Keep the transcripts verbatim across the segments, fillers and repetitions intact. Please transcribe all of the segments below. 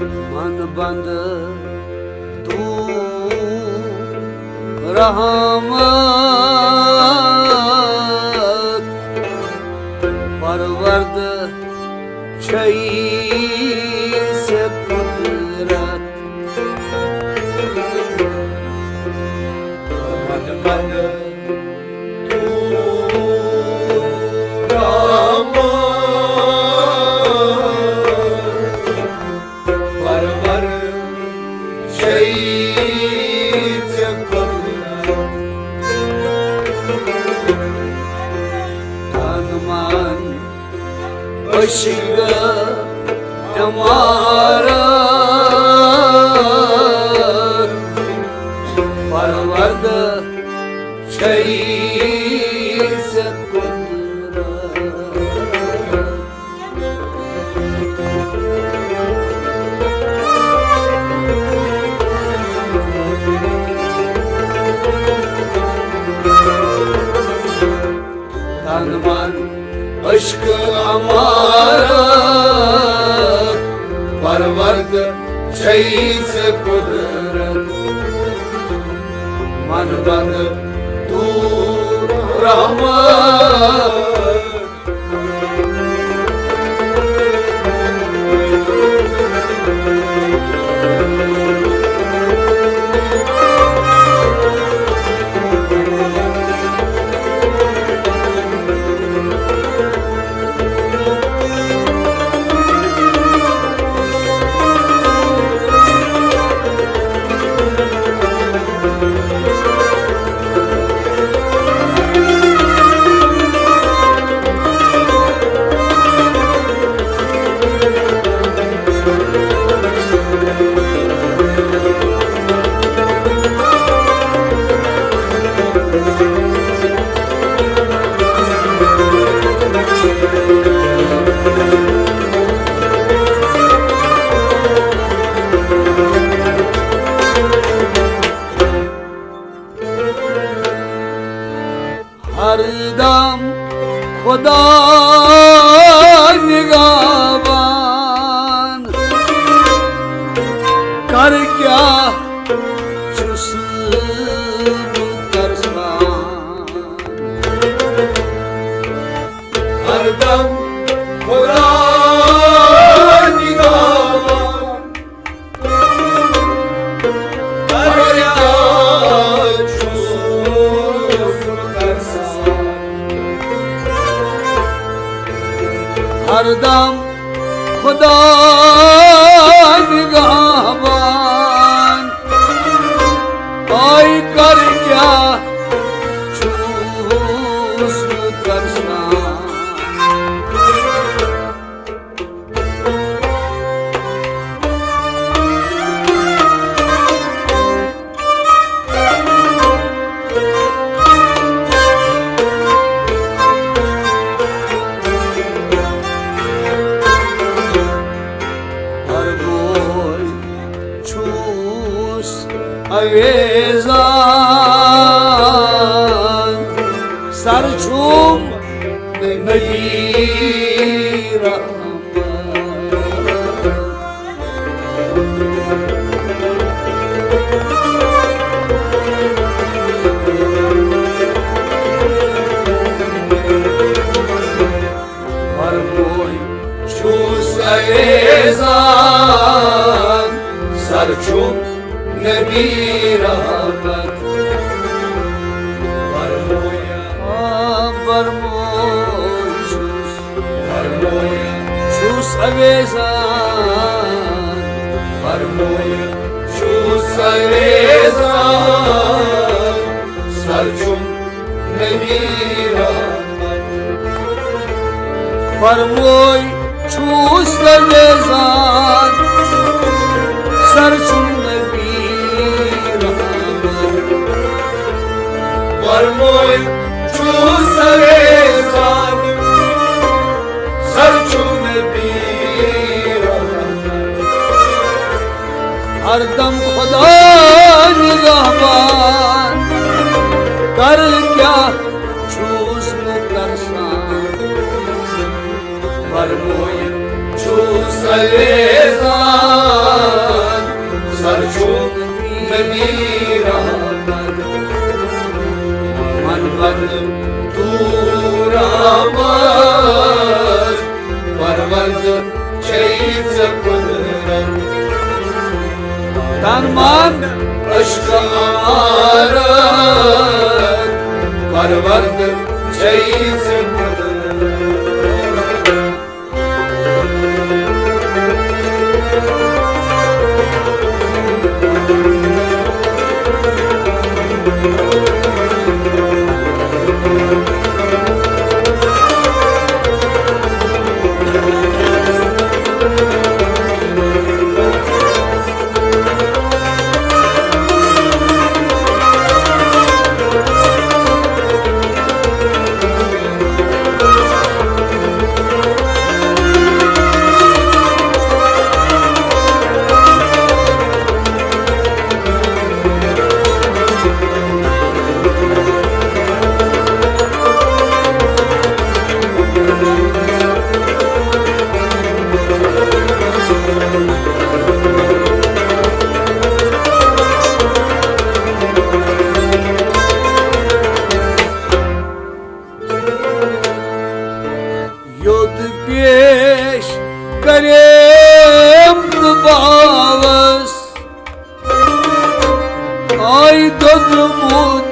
من بندٕ تو رحمت، پروردٕ چھے ژےٚ قدرت۔ من بندٕ تو رحمت، پرور چھے ژےٚ قدرت۔ تن من عشق عمارت، پروردٕ چھے ژےٚ قدرت۔ تن من عشق عمارت، پروردٕ چھے ژےٚ قدرت۔ من بندٕ تو رحمت۔ ہر دم خدا نگہبان، کر کیٛاہ چھُس بہٕ ترسان۔ ہر دم خدا نگہبان، ہردم خدا نگہبان، آے کر کیٛاہ چھُس بہٕ ترسان۔ پرموے چھُس اویزان، سر چھُم نبی رحمت۔ پرموے چھُس اویزان، سر چھُم نبی رحمت۔ پرموے، آ، پرموے چھُس، پرموے چھُس اویزان، پرموے چھُس اویزان، سر چھُم نبی رحمت۔ پرموے چھُس اویزان، سر چھُم نبی رحمت۔ پرموے چھُس اویزان، سر چھُم نبی رحمت۔ ہردم خدا نگہبان، کر کیٛاہ چھُس نہٕ ترسان۔ فرمووُن چھُس اویزان، تن من عشق امارت، پرورد چھے ژےٚ۔ یوٚت پیش کریمت باوس، آے دوٚدمُت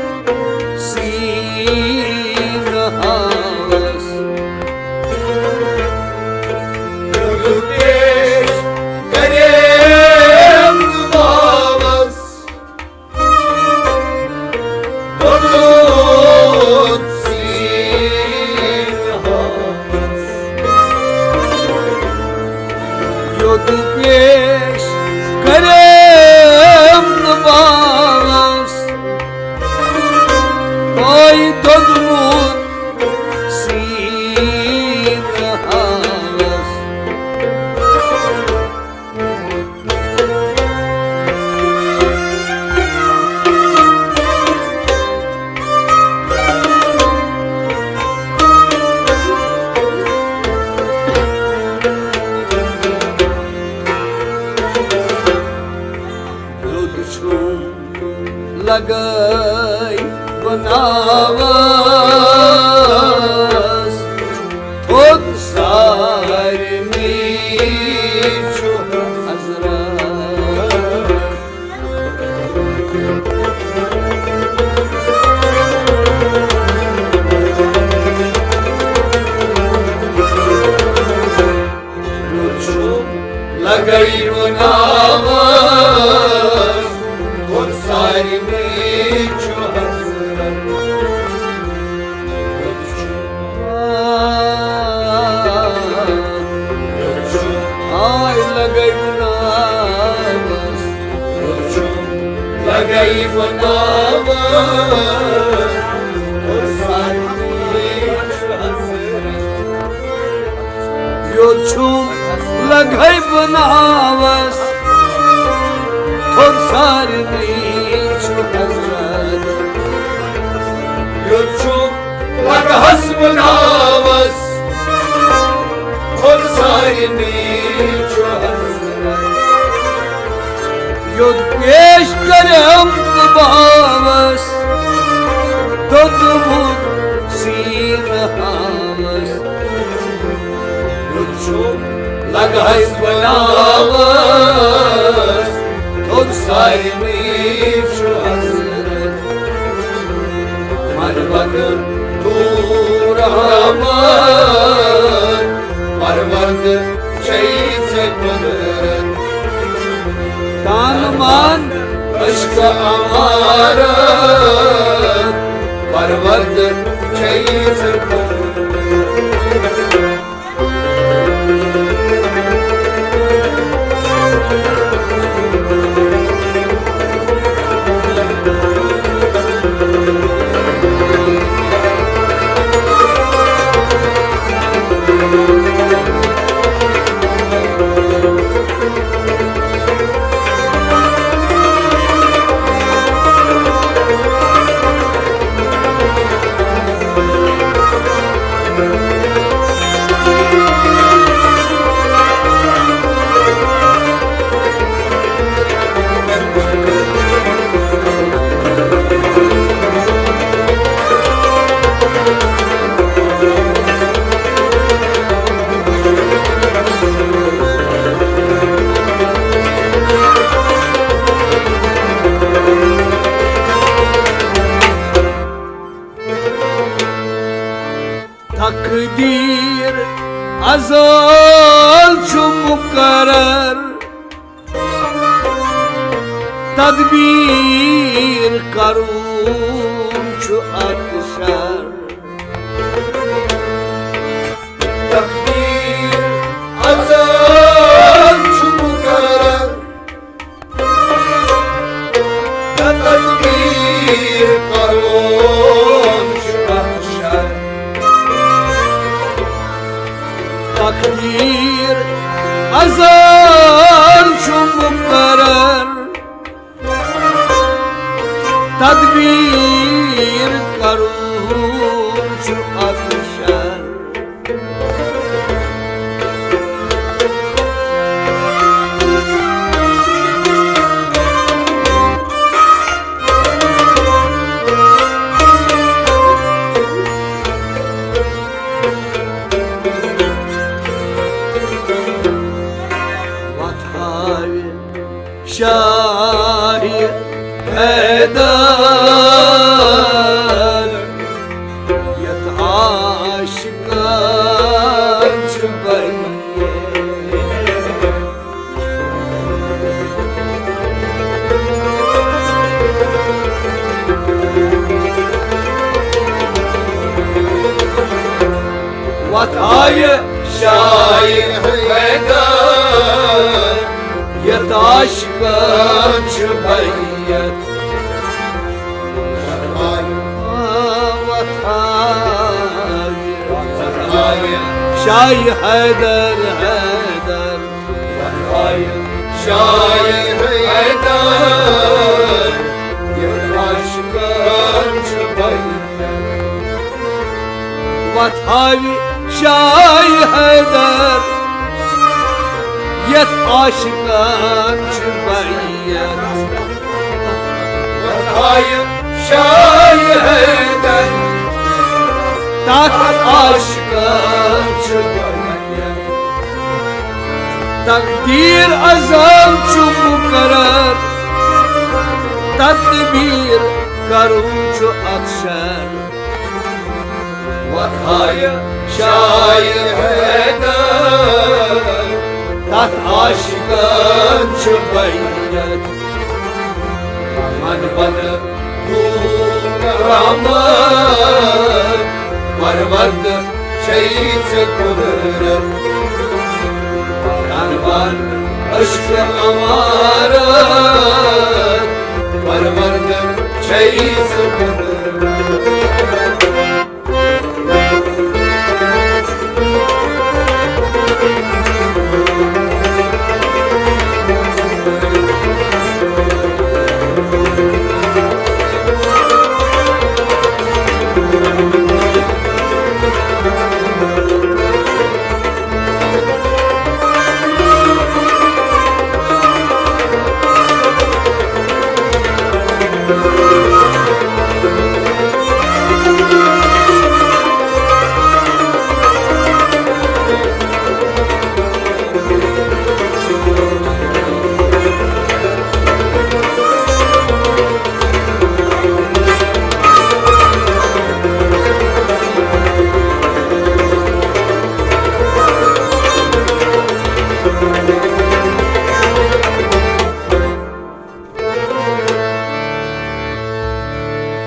سیٖنہٕ ہاوس۔ یوٚت پیش کریمت باوس، دوٚدمُت سیٖنہٕ ہاوس۔ یوٚت پیش کریمت باوس، آے دوٚدمُت سیٖنہٕ ہاوس۔ یوٚت چھُم لگٲے بناوس، تھوٚد سارنٕے چھُ حضرت۔ یوٚت چھُم لگٲے بناوس، تھوٚد سارنٕے چھُ حضرت۔ یوٚت چھُم، یوٚت چھُم، آے لگٲے بناوس، یوٚت چھُم لگٲے بناوس، تھوٚد سارنٕے چھُ حضرت۔ یوٚت چھُم لگٲے بناوس، تھوٚد سارنٕے چھُ حضرت۔ یوٚت چھُم لگہس بناوس، تھوٚد سارنٕے چھُ حضرت۔ یوٚت پیش کریمت باوس، دوٚدمُت سیٖنہٕ ہاوس۔ یوٚت چھُم لگہس بناوس، تھوٚد سارنٕے چھُ حضرت۔ مربت طور رحمت، پرورد چھے ژےٚ قدرت۔ تن من عشق امارت، پرورد چھے ژےٚ قدرت۔ ازل چھُ مقرر، تدبیر کرُن چھُ اتھ شر۔ تقدیر ازل چھُ مقرر، تدبیر کرُن چھُ اتھ شر۔ تقدیر ازل چھُ مقرر، تدبیر کرُن چھُ اتھ شر۔ وۄتھاوِ شاہِ حیدر، یتھ عاشقن چھُ بیعت۔ وۄتھاوِ شاہِ حیدر، یتھ عاشقن چھُ بیعت۔ وۄتھاوِ شاہِ حیدر، حیدر۔ وۄتھاوِ شاہِ حیدر، یتھ عاشقن چھُ بیعت۔ وۄتھاوِ شاہِ حیدر، یتھ عاشقن چھُ بیعت۔ وۄتھاوِ شاہِ حیدر، تتھ عاشقن چھُ بیعت۔ تقدیر ازل چھُ مقرر، تدبیر کرُن چھُ اتھ شر۔ وۄتھاوِ شاہِ حیدر، تتھ عاشقن چھُ بیعت۔ من بندٕ دوٗر رحمت، پروردٕ چھے ژےٚ قدرت۔ من بندٕ عشق امارت، پروردٕ چھے ژےٚ قدرت۔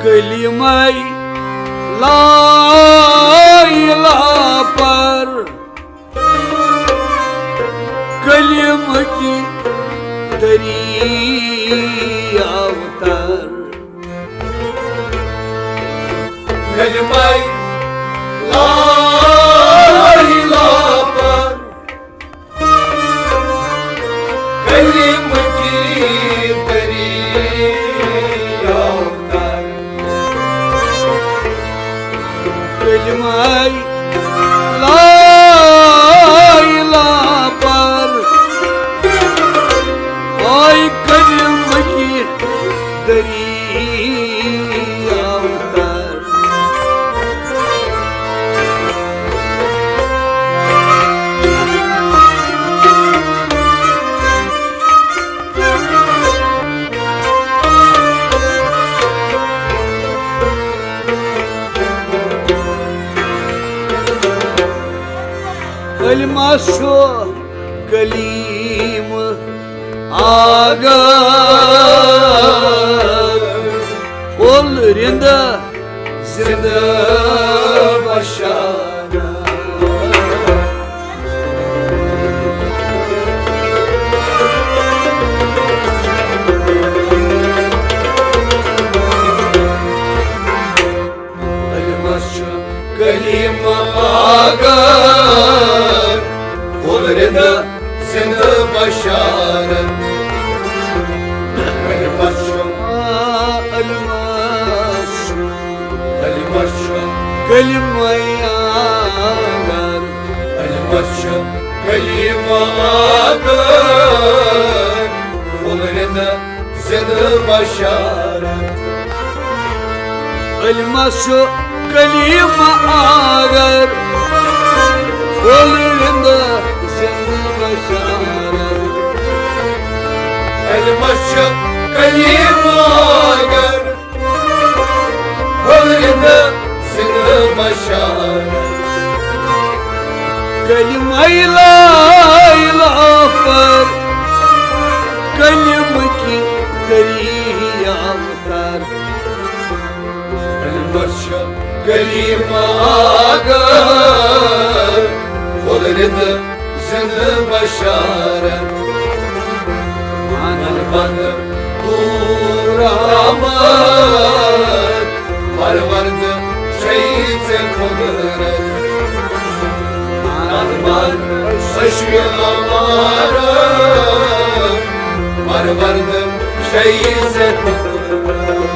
کلمہ لا الہ پر، کلمہ کی دریاو تر۔ کلمہ لا الہ پر، کلمہ کی دریاو تر۔ کلمہ لا الہ پر، آے کلمہ کی دریاو تر۔ الماس چھُ کلیم اگر، پھُل رِنٛدٕ زِنٛدٕ بشارت۔ الماس چھُ کلیم اگر، پھُل رِنٛدٕ زِنٛدٕ بشارت۔ الماس چھُ، الماس چھُ، الماس چھُ کلیم اگر۔ الماس چھُ کلیم اگر، پھُل رِنٛدٕ زِنٛدٕ بشارت۔ الماس چھُ کلیم اگر، پھُل رِنٛدٕ زِنٛدٕ بشارت۔ الماس چھُ کلیم اگر، پھُل رِنٛدٕ زِنٛدٕ بشارت۔ کلیم الا الا پر، کلیم کی دریافت۔ الماس چھُ کلیم اگر، پھُل رِنٛدٕ زِنٛدٕ بشارت۔ من بند دوٗر آمد، پرورد چھے ژےٚ قدرت۔ من بند عشق عمارت، پرورد چھے ژےٚ قدرت۔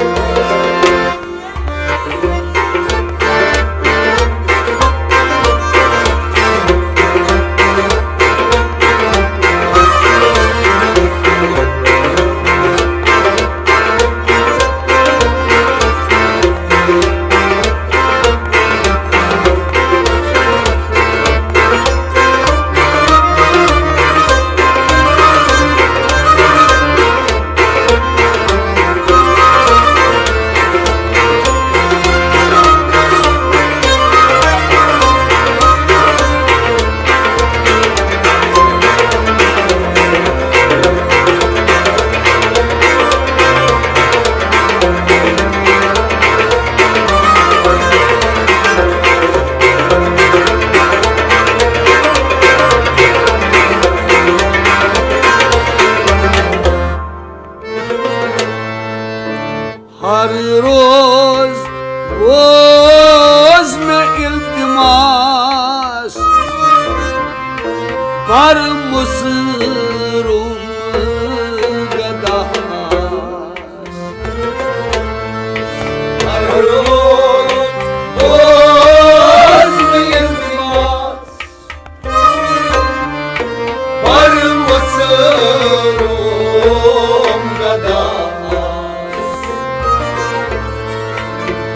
ہر روز اوس مےٚ التماس، پر مُصرُم گداہَس۔ ہر روز اوس مےٚ التماس، پر مُصرُم گداہَس۔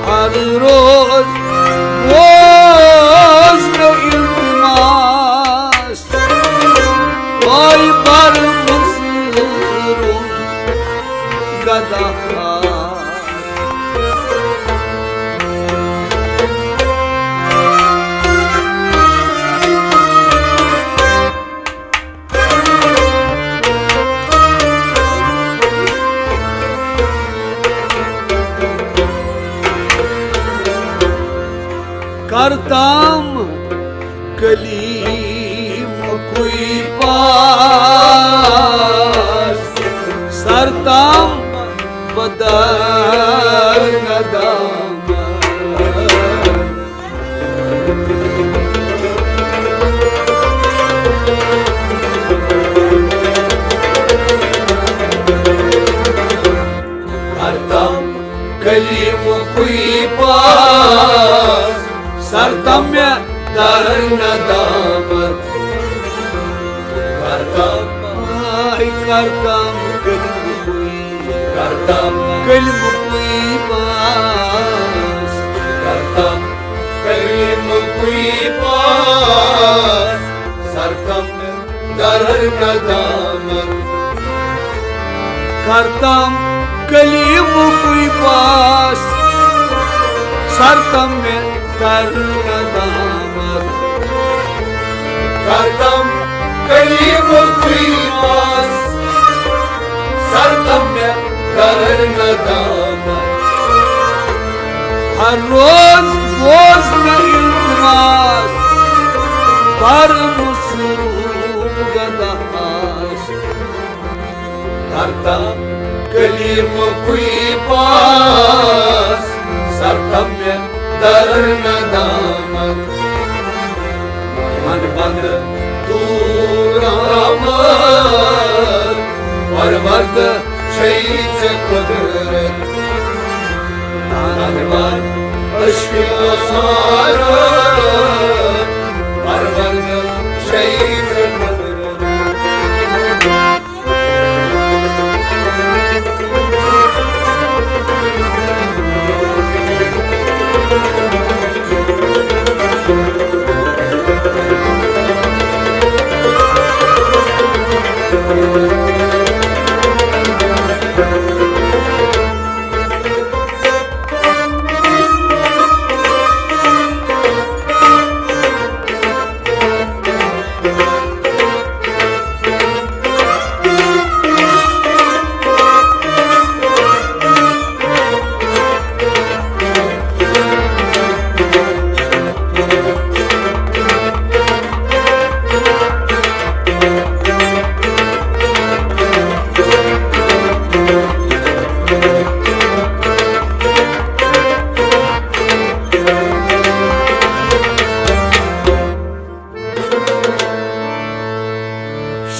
ہر روز اوس مےٚ التماس، پاے پر مُصرُم گداہَس۔ کرتام کلیمکُے پاس، سرتام بدر ندامت۔ کرتام کلیمکُے پاس، سرتام مےٚ در ندامت۔ کرتام، آے کرتام کلیمکُے، کرتام کلیمکُے پاس، کرتام کلیمکُے پاس، سرتام مےٚ در ندامت۔ کرتام کلیمکُے پاس، سرتام مےٚ در ندامت۔ ہردم کلیمکُے پاس، سردم مےٚ کر ندامت۔ ہر روز بوز مےٚ التماس، پر مسرور گداہس۔ ہردم کلیمکُے پاس، سردم مےٚ در ندامت۔ من بند دوٗر آمد، پروردٕ چھے ژےٚ قدرت۔ تن من عشق آزار، پروردٕ چھے ژےٚ قدرت۔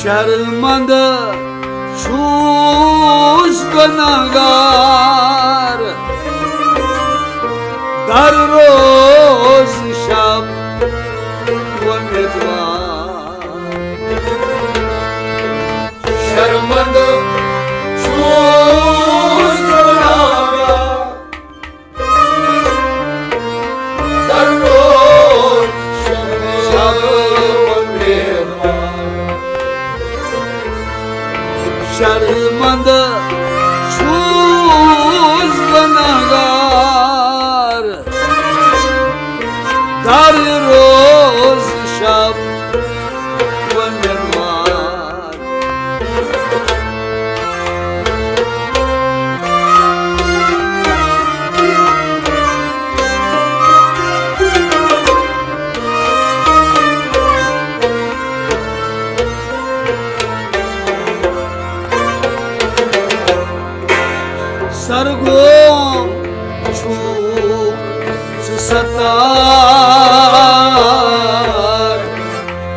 شرمندٕ چھُس گناہگار، در روز شب وۄمیدوار۔ شرمندٕ چھُس گناہگار، در روز شب وۄمیدوار۔ شرمندٕ چھُس گناہگار، در روز شب وۄمیدوار۔ سرگوم چھُکھ ژٕ ستار،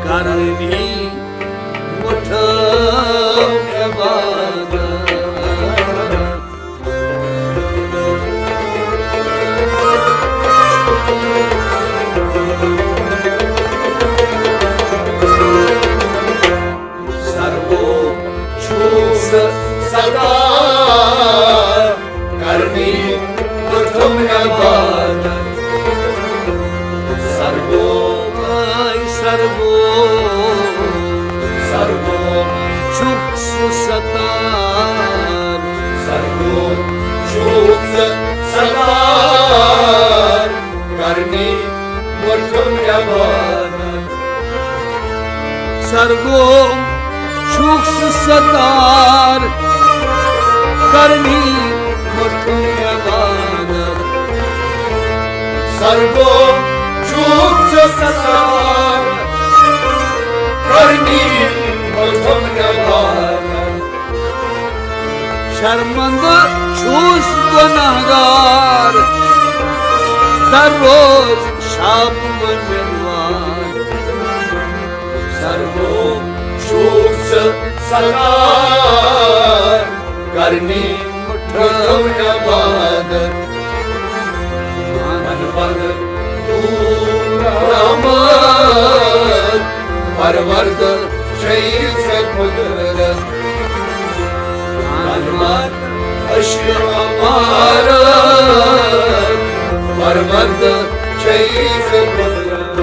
کرنی مُٹھٲو عبادت۔ سرگوم چھُکھ ژٕ ستار، کرنی مُٹھٲو عبادت۔ سرگوم، اے سرگوم، سرگوم چھُکھ ژٕ ستار۔ سرگوم چھُکھ ژٕ ستار، کرنی مُٹھٲو عبادت۔ سرگوم چھُکھ ژٕ ستار، کرنی مُٹھٲو عبادت۔ سرگوم چھُکھ ژٕ ستار، کرنی مُٹھٲو عبادت۔ شرمندٕ چھُس گناہگار، در روز شب وۄمیدوار۔ سرگوم چھُکھ ژٕ ستار، کرنی مُٹھٲو عبادت۔ من بند دوٗر آمد، پروردٕ چھے ژےٚ قدرت۔ من بند عشق آمد، پروردٕ چھے ژےٚ قدرت۔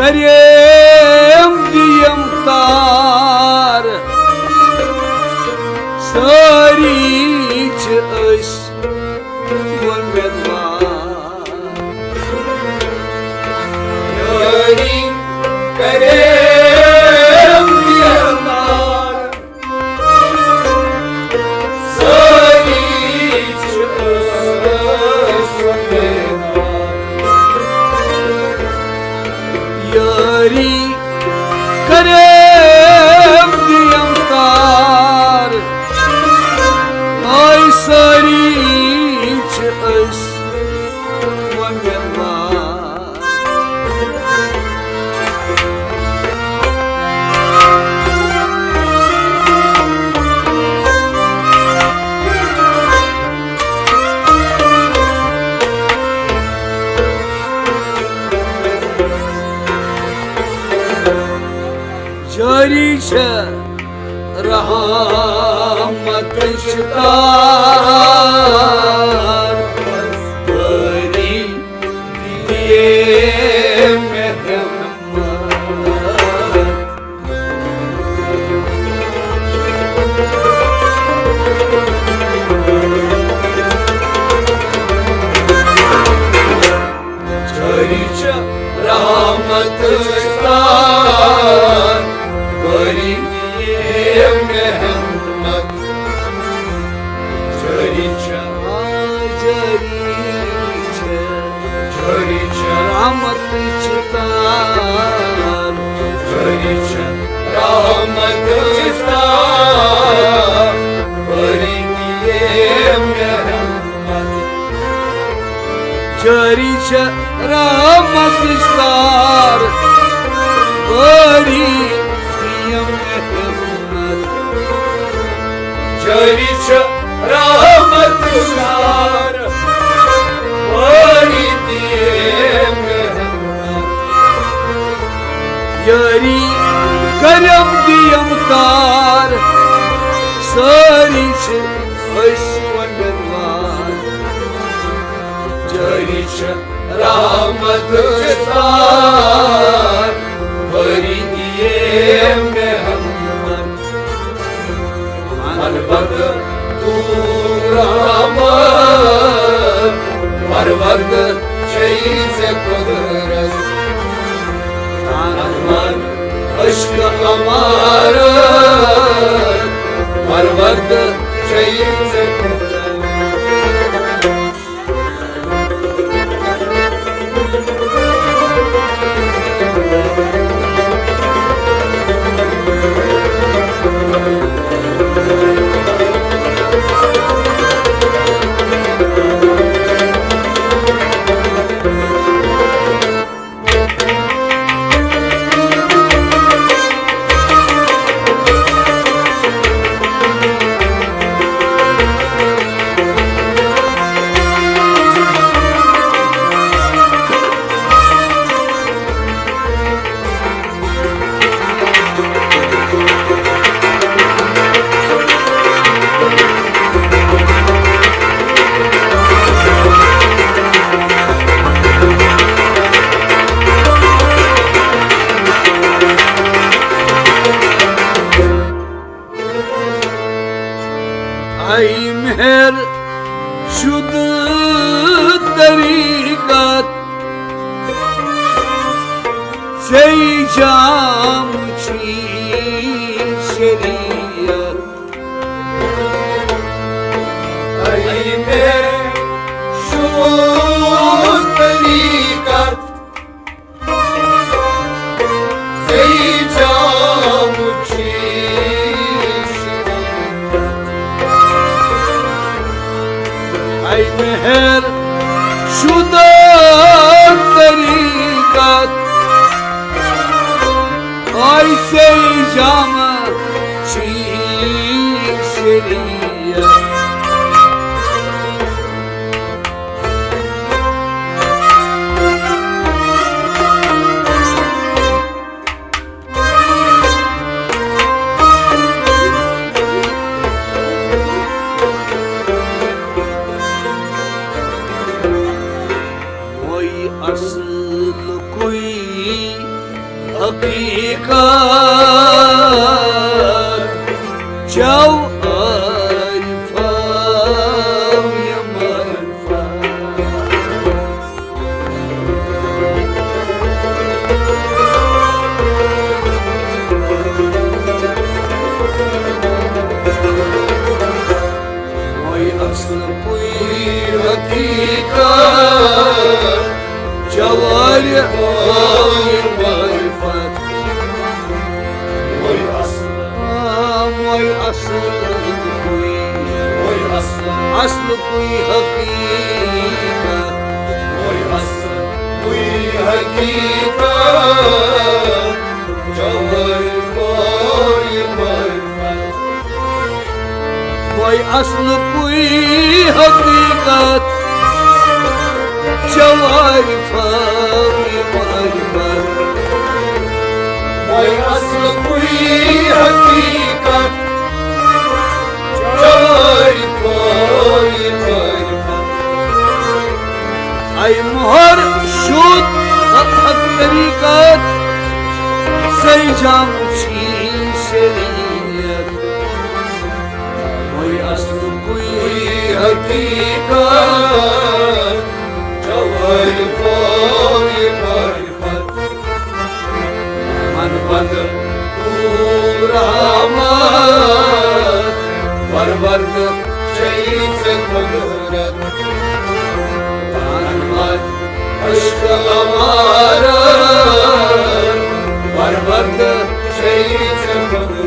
کریم دیم تار، سٲری چھِ أسۍ وۄمید وار۔ یٲری کریم دیم تار، سٲری چھِ أسۍ وۄمید وار۔ یٲری کریم دیم تار، آے سٲری چھِ أسۍ وۄمید وار۔ جٲری چھےٚ رحمتٕچ تار، بٲری دِیے مےٚ ہٮ۪متھ۔ جٲری چھےٚ رحمتٕچ تار، بٲری دِیے مےٚ ہٮ۪متھ۔ جٲری چھےٚ، جٲری چھےٚ، جٲری چھےٚ رحمتٕچ تار، جٲری چھےٚ رحمتٕچ تار، بٲری دِیے مےٚ ہٮ۪متھ۔ جٲری چھےٚ رحمتٕچ تار، بٲری دِیِم مےٚ ہٮ۪متھ۔ جٲری چھےٚ رحمتٕچ تار، بٲری دِیِم مےٚ ہٮ۪متھ۔ یٲری کرم دِیِم تار، سٲری چھِ أسۍ وۄمید وار۔ جٲری چھےٚ رحمتٕچ تار، بٲری دِیِم مےٚ ہٮ۪متھ۔ پروردگار، پروردگار چھے ژےٚ قدرت۔ تن من عشق امارت، پروردگار چھے ژےٚ قدرت۔ اے مہر شد طریقت، ژے جام چھی شریعت۔ اے مہر شد طریقت، ژے جام چھی شریعت۔ اے مہر شدہ طریقت، اے ژے جام چھی شریعت۔ وۄنۍ اصل کوئی چو عارفو یہِ معرفت۔ وۄنۍ اصل پُے حقیقت، جوارحو یہِ معرفت۔ وۄنۍ اصل، آ، وۄنۍ اصل پُے، وۄنۍ اصل، اصل پُے حقیقت۔ وۄنۍ اصل پُے حقیقت، جوارحو یہِ معرفت۔ وۄنۍ اصل پُے حقیقت، جوارحو یہِ معرفت۔ وۄنۍ اصل پُے حقیقت، جوارحو یہِ معرفت۔ اے مہر شد حق طریقت، سرجم چھی شریعت۔ وۄنۍ اصل پُے حقیقت، جوارحو یہِ معرفت۔ من بندٕ تو رحمت، پروردگار چھے ژےٚ قدرت۔ من بندٕ عشق امارت، پروردگار چھے ژےٚ قدرت۔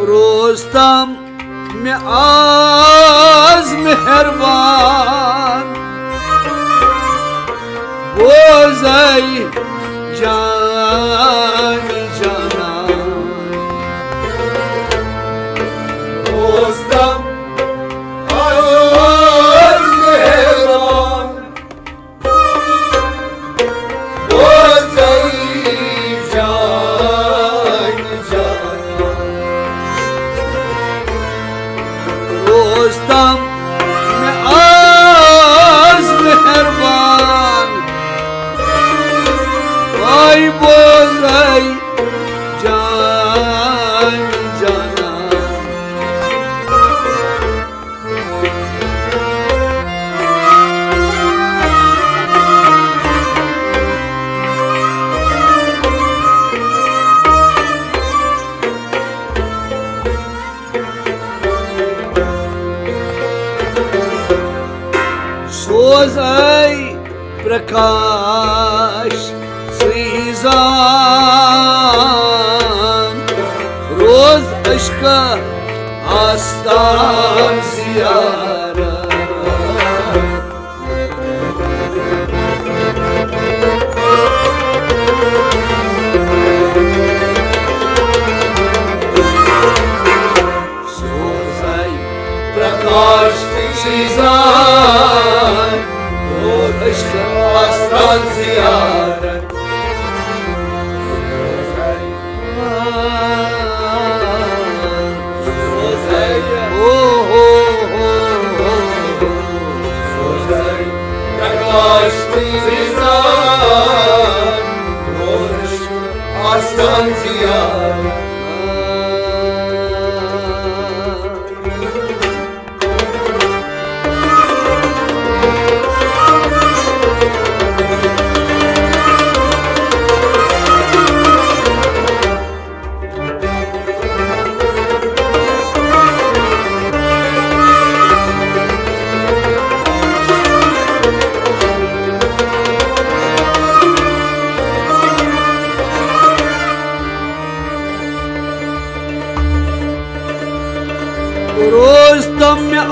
روز تام مےٚ آز مہربان، بوزے جان جانان۔ روز تام آز مہربان، بوزے جان جانان۔ روز تام مےٚ آز مہربان، آے بوزے جان جانان۔ سوزے پرکاش سیزان، روز عشق آستان زیارت۔ سوزے پرکاش سیزان، روز عشق آستان زیارت۔ سوزے، او ہو ہو ہو ہو۔ سوزے پرکاش سیزان، روز عشق آستان زیارت۔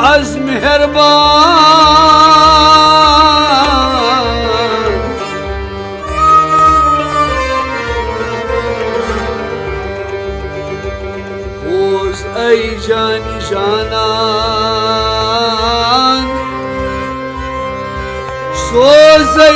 از مہربان، بوز اے جان جانان، سوز اے